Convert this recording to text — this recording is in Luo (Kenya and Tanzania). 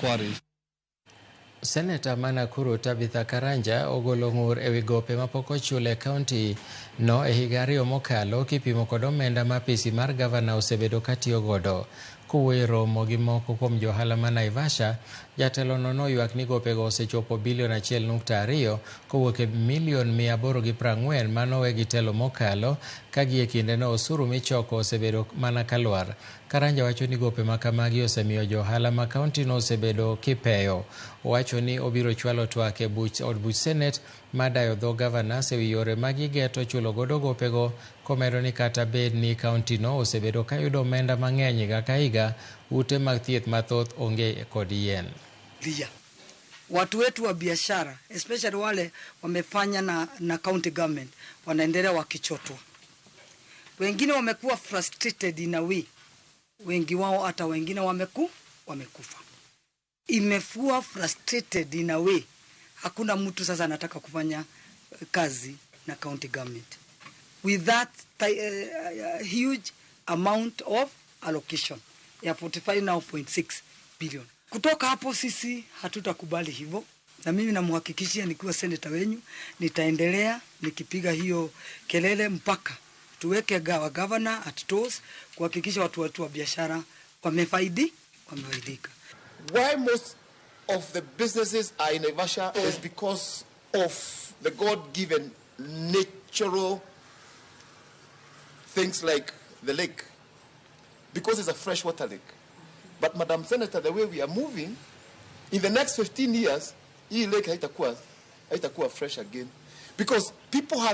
quarries. Seneta ma Nakuru Tabitha Karanja ogolo ng'ur ewi gope mapok ochul e kaunti no e higa 2 mokalo kipimo kod omenda ma apisi mar gavana osebedo katiyo godo. Kowuoyo e romo gi moko kuom johala ma Naivasha, jatelono noywak ni gopego osechopo bilion 1.2 kowuok e milion 840 manowe gi telo mokalo ka gie kindeno osuru michoko osebedo mana kalwar. Karanja wacho ni gope ma kamagi osemiyo johala ma kauntino osebedo kipeyo. Owacho ni obiro chwalo twak e od buch Senet madayo dho gavanas ewi yore ma gigeto chulo godo gopego, komedo ni kata bed ni kauntino osebedo kayudo omenda mang'eny higa ka higa, ute mag thieth mathoth onge kod yien. Lia. Watu wetu wa biashara especially wale wamefanya na county government wanaendelea wakichotwa. Wengine wamekuwa frustrated in a way. Wengi wao hata wengine wamekufa. Imekuwa frustrated in a way. Hakuna mtu sasa anataka kufanya kazi na county government. With that huge amount of allocation ya 45.6 billion. Kutoka hapo sisi hatutakubali hivyo, na mimi namhakikishia nikiwa senator wenyu nitaendelea nikipiga hiyo kelele mpaka tuweke governor at toes kuhakikisha watu wetu wa biashara wamefaidika. Why most of the businesses are in Naivasha is because of the God-given natural things like the lake, because it's a freshwater lake. But Madam Senator, the way we are moving, in the next 15 years, hii lake haitakuwa fresh again, because people have